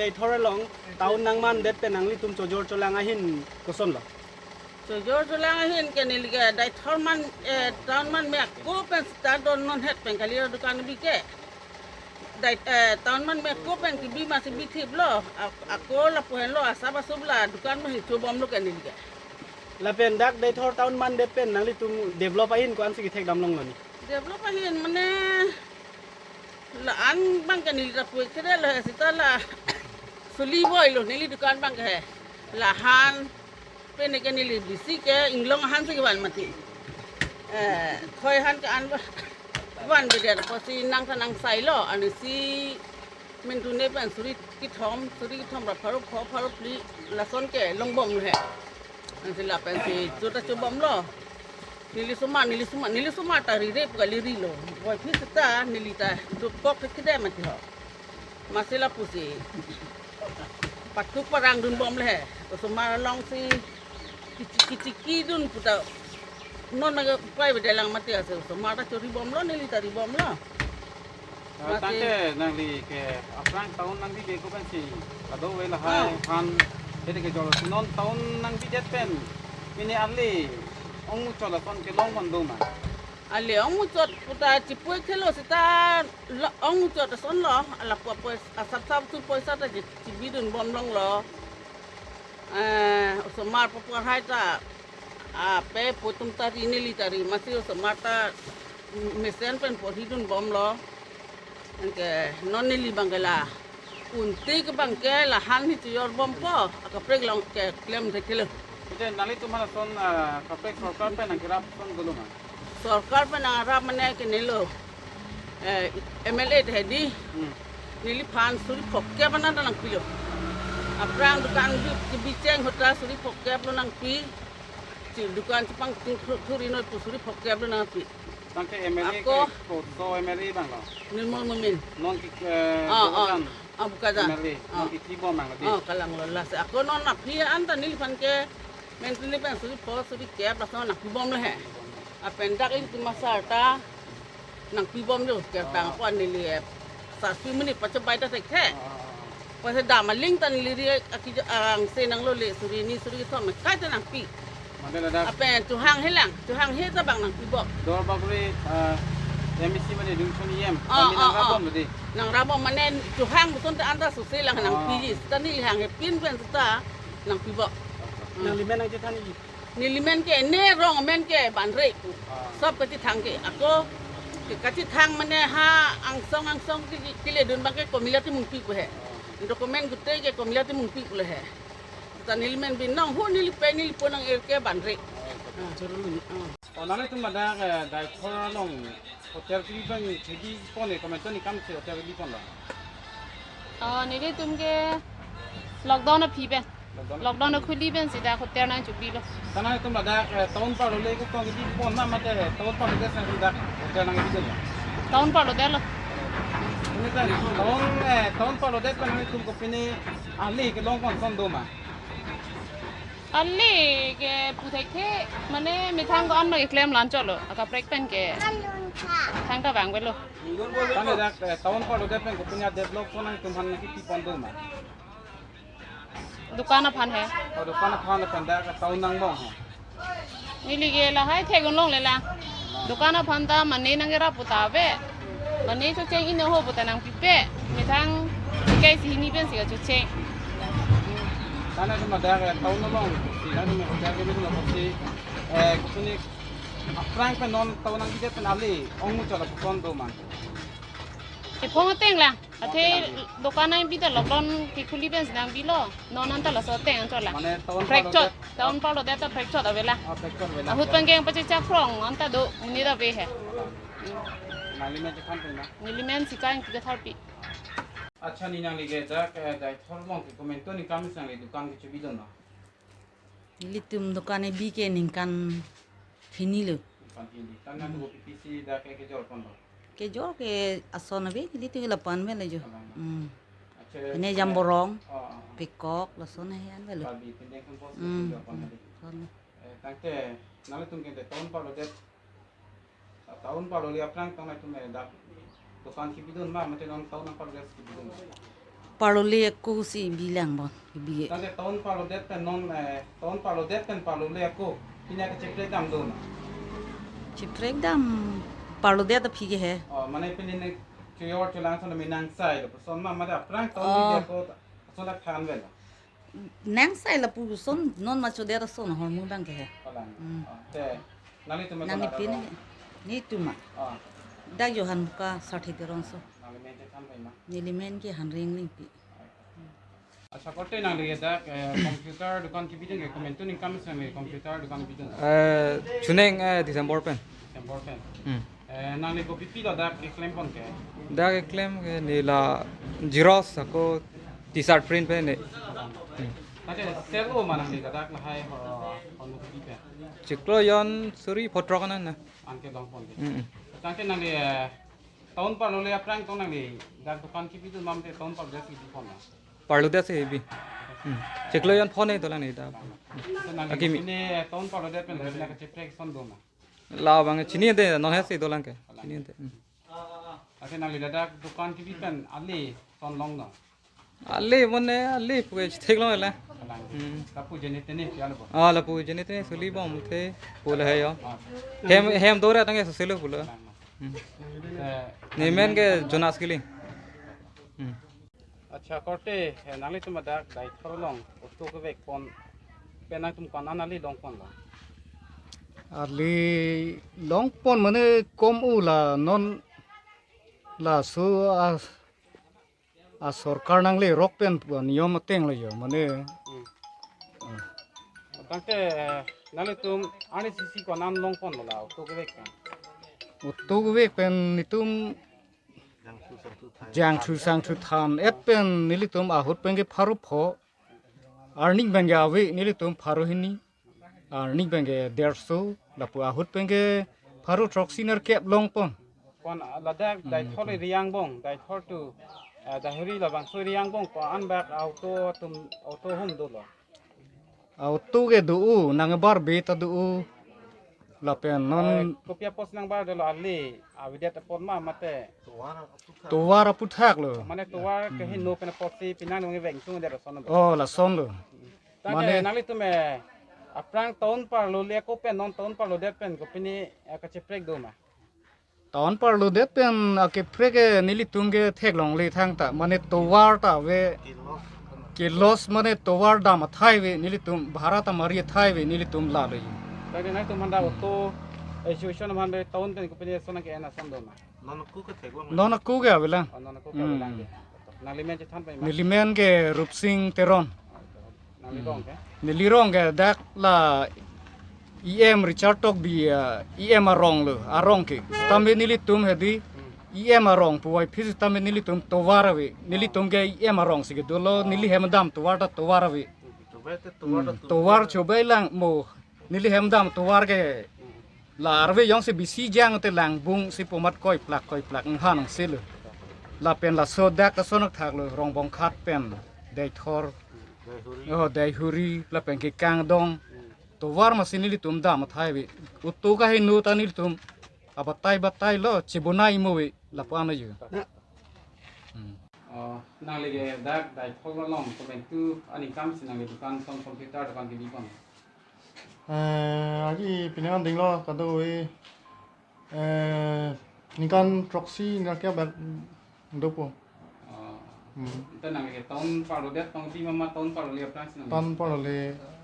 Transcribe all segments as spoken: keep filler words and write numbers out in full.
Deithor along town nangmandet pen nanglitum chojor cholang ahin kosonlo? Chojor cholang ahin ke neli ke Deithor man, eh, town manme ako pen seta don non het pen kali dukan bi ke. Dai, eh, town manme ako pen kebi masi bithiplo. Ak-, ako lapu henlo asap asap la dukan ma hin chobomlo ke neli ke. Lapen dak Deithor town mandet pen nanglitum develop ahin ko-ansi kethekdam longlo ni? Develop ahin mane la-an abang ke neli ta puek kere lo seta la suli boilo neli dukan abang ke he. La-an pen ke neli bisi ke inglong ahan si kevan mati. Eh, khoi ahan ke-an ba-, vanvedet apotsi nang ta nang sailo, ansi mentune pen suri kethom, suri kethom ra pharo pho, pharo phli, lason ke longbomlo he. Ansi lapensi chota chobomlo. Neli osomar, neli osomar, neli osomar ta rire pu kali rilo. Boy phi seta neli ta dokok ke kede mati ho. Masi lapusi patuk parang dunbomlo he. Osomar alongsi kichi-, kichiki dun puta non nang pai bedelang mati ase. Osomar ta choribomlo, neli ta ribomlo. Ah, masi tangte nangli ke aphrang town nangbi ke ko pensi kadokave lahai, ah, aphan, hede kejor non town nangbidet pen mini ali ongmuchot lason kelong man do ma? Ali ongmuchot puta chipuek thelo seta lo-, ongmuchot asonlo, lapu pois-, asap sap tu poisa ta chi-, chibi dunbom longlo. Eh, osomar paporhai ta, ah, pe pu atum ta ri, neli ta ri, masi osomar ta mesen pen porhi dunbomlo. Anke non neli abang ke la unti ke abang ke la-an hi chojorbompo, akaprek along ke klem thekthe lo. Ite nanglitum aphan lason, ah, kaprek sorkar pen nangkerap ason dolo ma? Sorkar pen nangrap mane ke nelo, eh, M L A ta hedi. Hmm. Neliphan suri phokep anan ta nangpilo. Aphrang dukan bi, kebi cheng ahut ta suri phokep lo nangpi. Chi dukan chepangthur, thur-, thur-inoi pu suri phokep lo nangpi. Tangte M L A ako ke koso M L A abang lo? Nirmal Momin. Non ke, eh, ah, ah, Bokajan. Ah, Bokajan. M L A. Ah. Non ke kibom nang di. Ah, kalang lo lasi. Ako non aphi anta neliphan ke mentune pen suri pho, suri kep, lason nangpibomlo he. Lapen dak ilitum asar ta nangpibomlo, kertang, ah, apot neli, eh, sarpi muni pachobai ta thekthe. Ah. Pasi dam aling ta neli ri aki angse nanglole, suri ni suri kethom kaita nangpi. Mane ladak. Lapen chohanghe lang, chohanghe ta abang nangpibom. Dor bagri, ah, M A C mane Dungchon E M. Ah, kami ah, nangrapbom ah. Lo di. Nangrapbom mane chohang puson ta anta suse lang, ah, nangpiji. Seta neli hanghe pin pen seta nangpibom. Nangli men nangchethan neli? Neli men ke ne rong men ke Banre pu. Ah. Sop kachethang ke ako ke kachethang mane ha angsong angsong ke, keledun abang ke Komila Timungpi pu he. Ah. Document gute ke Komila Timungpi pulo he. Ta neli men binong hu neli pe neli po nang-er ke Banre. Ah. Ah. Oh, nanglitum ladak, eh, Deithor along hotel kebibang kebipon, eh, komantu ningkan si hotel kebipon lo? Oh, nelitum ke lockdown aphi pen. Lockdown. Lockdown akhuli pen seta hotel nangchobilo. Ta nanglitum ladak, eh, town parlo le ko kong kebipon ma mate town parlodet si ladak hotel nangkebidunlo? Town parlodet lo. Ini kan town, eh, town parlodet pen nanglitum kopine ali kelong pon ason do ma? Ali ke pu thekthe, mane methang ko-an ma keklem lang chotlo, akaprek pen ke thangta vangvelo. Tangte dak, eh, town parlodet pen kopine develop ko nangtum aphan nangkepipon do ma? Dukan aphan he. Oh, dukan aphan pen dak town nangbong he. Neli ke lahai theklongle lang. Dukan aphan ta mane nangkerap puta ave. Mane chocheng inut ho puta nangpipe. Methang kai si hini pen si kachocheng. Tangte nanglitum ladak, eh, town along si, nanglitum hotel kebidunlo si, eh, kopine aphrang pen non town nangbidet pen ali ongmuchot lapuson do ma? Ephong ateng lang. Athe dukan nangbi ta lockdown kekhuli pen si nangbilo. Non anta laso ateng anchot lang. Mane town parlodet. Prekchot. Town parlodet ta prekchot ave lang. Ah, prekchot ave lang. Ahut pen keng pache chakrong anta do monit ave he. Nangli men chethan pen na? Neli men Sika Ingti Katharpi. Accha, ni nangli ke dak, eh, Deithor along ke komantu ningkan si nangli dukan kechobidunlo? Nelitum dukan kebi ke ningkan hini lo. Ningkan hini. Tangte, hmm, kopi-pi si dak ke kejor ponlo? Kejor ke ason ave, nelitum ke lapu-an ave lo jo. Alang. Hmm. Accha, ini eh, jamborong, oh, oh, oh, pekok, lason he-an avelo. Barbie, pindeng kempos, hmm, kejor pon, hmm, ave. Lason. Eh, tangte, nanglitum ke town parlodet, town parlo le aphrang tang nanglitum, eh, dak dukan kebidun ma, mate non town parlodet kebidun? parlole ako si bilang bon, bi. Tangte town parlodet pen non, eh, town parlodet pen parlole ako pini kacheprek dam do ma? Cheprek dam parlodet aphi ke he. Oh, mane pini ne chuyor chulang son mi nangsai lo, son ma mane aphrang town Oh. Di ako son dak than vel. Nangsai lapuson non ma chodet ason ahormu abang ke he. Palang. Hmm. Oh, te nanglitum Nang ito ni na pini ro? Netum ma. Oh. Dak Johan Buka Sarthe Teron so. Nangli men te than pai ma? Neli men ke Hanring Lingpi. Acha korte nangli dak, eh, computer dukan kebidung ke komantu ningkan si nangli computer dukan kebidung? Eh, chuning, eh, December pen. December pen. Hmm. Eh, nangli kopi pilo dak keklem pon ke? Dak keklem ke neli la Xerox ako T-shirt print pen ne. Hmm. Tangte sel-o ma nangli dak lahai ho, ho nukpi pen? Chiklo jon suri phongo throk anan na. Anke long pon ke. Hmm, hmm. Tangte nangli, eh, town parlole aphrang tong nangli dak dukan kebidun ma mate town parlodet si bi pon ma? Parlodet si bi. Hmm. Chiklo jon phongo ne dolang ne dak. So nangli Akimi. Pini, eh, town parlodet pen na kacheprek son do ma? La abang chinine, non he si dolang ke. Chinine. Hmm. Ake nangli ladak dukan kebi pen ale son long no? Ale mane ale pu ke theklong la. Kalang. Hmm. Lapu jeni teni pi alo bo? Ah, lapu jeni teni suli bom the pu le he yo. Ah. Hem, hem dora tangke soselo pu lo. Kalang. Hmm. Eh, Neli men ke Jonas Killing. Hmm. Acha korte, eh, nanglitum ladak Deithor along auto kevek pon pen nangtum ko-an ale long pon lo? Ale long pon mane kom-o la non laso a, a sorkar nanglerok pen pu aniyom ateng lo yo mane. Hmm. Hmm. Tangte, eh, nanglitum arnisi si ko-an long pon lo la auto kevek pen? Auto kevek pen netum jangthu sangthu than-et pen nelitum ahut pen ke pharo pho, arni pen ke ave nelitum pharo hini, arni pen ke derso, lapu ahut pen ke pharo throksi nerkep long pon. Ko-an, ah, ladak Hmm, Deithor ri angbong, Deithor to, ah, Deihori labangso ri angbong, ko-an bak auto atum, auto hum dolo? Auto ke do-o, nangbar be ta do-o. Lapen non Eh, kopi apot si nangbar dolo, ale avedet apot ma mate? Tovar aputhak lo. Mane tovar Hmm. kehingno pen apot si pini nangvek sung det ason lo. Oh, lason lo. Tangte Mane nanglitum, eh, aphrang town parlole ako pen non town parlodet pen kopine, eh, kacheprek do ma? Town parlodet pen akeprek ke nelitum ke theklongle thangta, mane tovar ta ave, kelos mane tovar dam athai ave nelitum, bhara ta mari athai ave nelitum lalo. Tangte nangtum aphan dak auto association aphan dak town pen kopine ason ke-en ason do ma? Non ako ke theklong. Non ako ke avelang. Oh, non ako ke Hmm. avelang de. Nangli men chethan pai ma? Neli men ke Rupsing Teron. Nangli rong ke? Neli rong ke dak la E M Richard Tokbi, ah, E M arong lo, arong ke. Sitame nelitum hedi Hmm. E M arong puvoiphit sitame nelitum tovar ave. Nelitum ke E M arong si ke dolo, neli hem dam tovar ta tovar ave. Tovar te tovar Hmm. ta Tovar chobai lang mo neli hem dam tovar ke Hmm. la arve jongsi bisi jang te langbung si pu amat koiplak koiplak nghan si lo. Lapen laso dak ason thak lo Rongbong Khat pen Deithor. Deihori. Oh, Deihori lapen ke Kangdong. Hmm. Tovar masi nelitum dam athai ave. Auto kehingno ta nelitum abatai batai lo chibonai mo ave lapu-an ayu. Hmm. Oh, nangli ke dak Deithor along komantu aningkan si nangli dukan son computer dukan kebi pon? Eh, agi pini an dinglo kadokave, eh, ningkan throksi nerkep bak dopo. Oh. Hmm. Ita nangli ke town parlodet tong pi mama town parlole aphrang si nangli? Town parlole,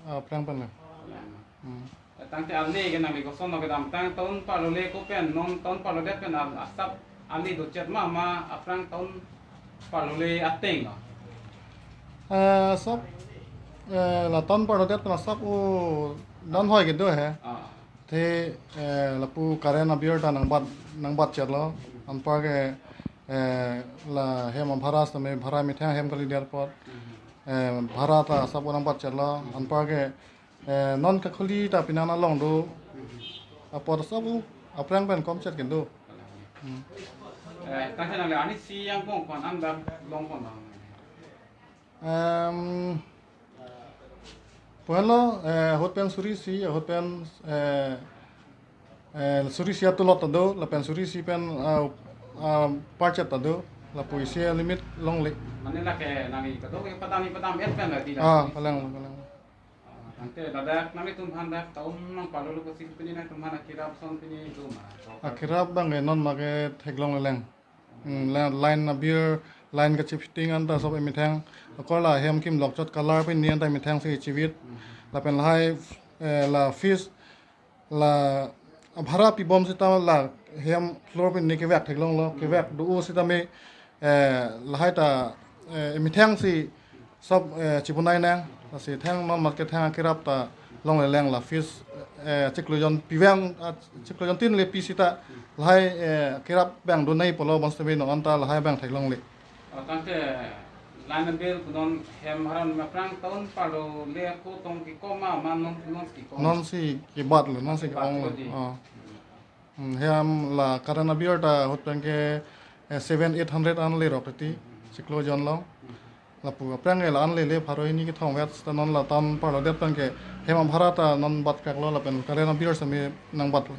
ah, aphrang pen lo. Aphrang. Hmm. Eh, tangte ale ke nangli koson lo kedamtang town parlole ako pen non town parlodet pen a-, asap ale dochet ma ma aphrang town parlole ateng lo? Eh, asap, eh, la town parlodet pen asap o don hoi kedo he. Ah. Te, eh, lapu current abill ta nangbat, nangbatchet lo. Anparke, eh, la hem abhara sitame bhara methang hem kalidet apot. Hmm. Eh, bhara ta asap o nangbatchet lo. Anparke, eh, non kakhuli ta pini an along do. Hmm. Apot asap o aphrang pen komchet kedo. Hmm. Eh, tangte nangli arnisi angbong ko-an dak long pon ma? Em, pu henlo, eh, ahut pen suri isi, ahut pen, eh, eh, suri isi atulot ta do, lapen suri isi pen, ah, ah, parchet ta do, Lapu isi limit longle. Mane lake nangli kadokave padam padam-et pen la di la. Ah, kalang, kalang. Ah, tangte ladak nanglitum aphan dak town nangparlo pusi pini nangtum aphan akirap ason pini do ma. Akirap abangke non make theklongleleng. Hmm, la- line abir, line kachifitting anta sob emethang. Ako la hem kimlok chot color pini anta emethang si chivit. Lapen lahai, eh, la fees, la abhara pibom seta la hem floor pini kevek theklonglo, kevek do-o setame, eh, lahai ta, eh, emethang si sob, eh, chipunai nang, lasi thang non make thang akirap ta longleleng, la fees, eh, chiklo jon pivang, ah, chiklo jontin le pi seta lahai, eh, kirap abang donai pulo bonsitame non anta lahai abang theklongle. Oh, tangte line bill kunon hem haran ma aphrang town parlo le ako tong kikom ma, ma non non kikom. Non si kebatlo, non si Kebatlo ke-onglo. di. Ah. Hmm, hem la current abir ta ahut penke, eh, seven eight hundred an lerok titi, chiklo jon long. Lapu aphrang ke la-an lele pharo hini kethom vet ta non la town parlo det penke hem abhara ta non bat kaklo lapen current abir sitame nangbatlo.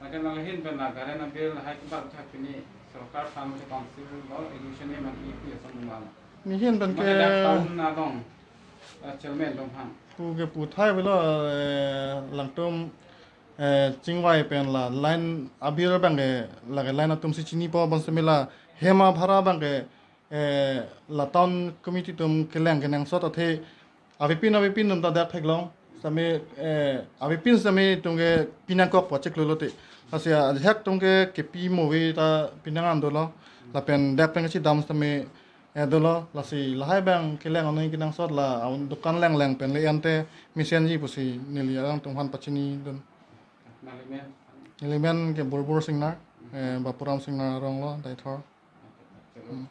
Tangte nangli ahin pen la current bill hai kebat thak pini sorkar aphan le council lo education ne man ipi ason ma. Neli ahin penke Mane dak town along, eh, chairman atum aphan. Pu ke pu thai avelo, eh, alangtum, eh, chingvai pen la line abir abangke lake line atum si chinipo bonsitame la hem abhara abangke, eh, la town committee atum kelang kenangsot athe avepin avepin atum ta dak theklong. Sitame, eh, avepin sitame itum ke pinangkokpo chiklo lote. Lasi ajahak atum ke kepi mo ave ta pinang an dolo. Lapen dak pen kachidam sitame, eh, dolo. Lasi lahai abang kelang anoi kenangsot la aun dukan langleng pen le ante mesenji pusi neli alangtum aphan pachinidun. Nangli men. Neli men ke Burbur Singnar, eh, Bapuram Singnar arong lo, Deithor. Hmm.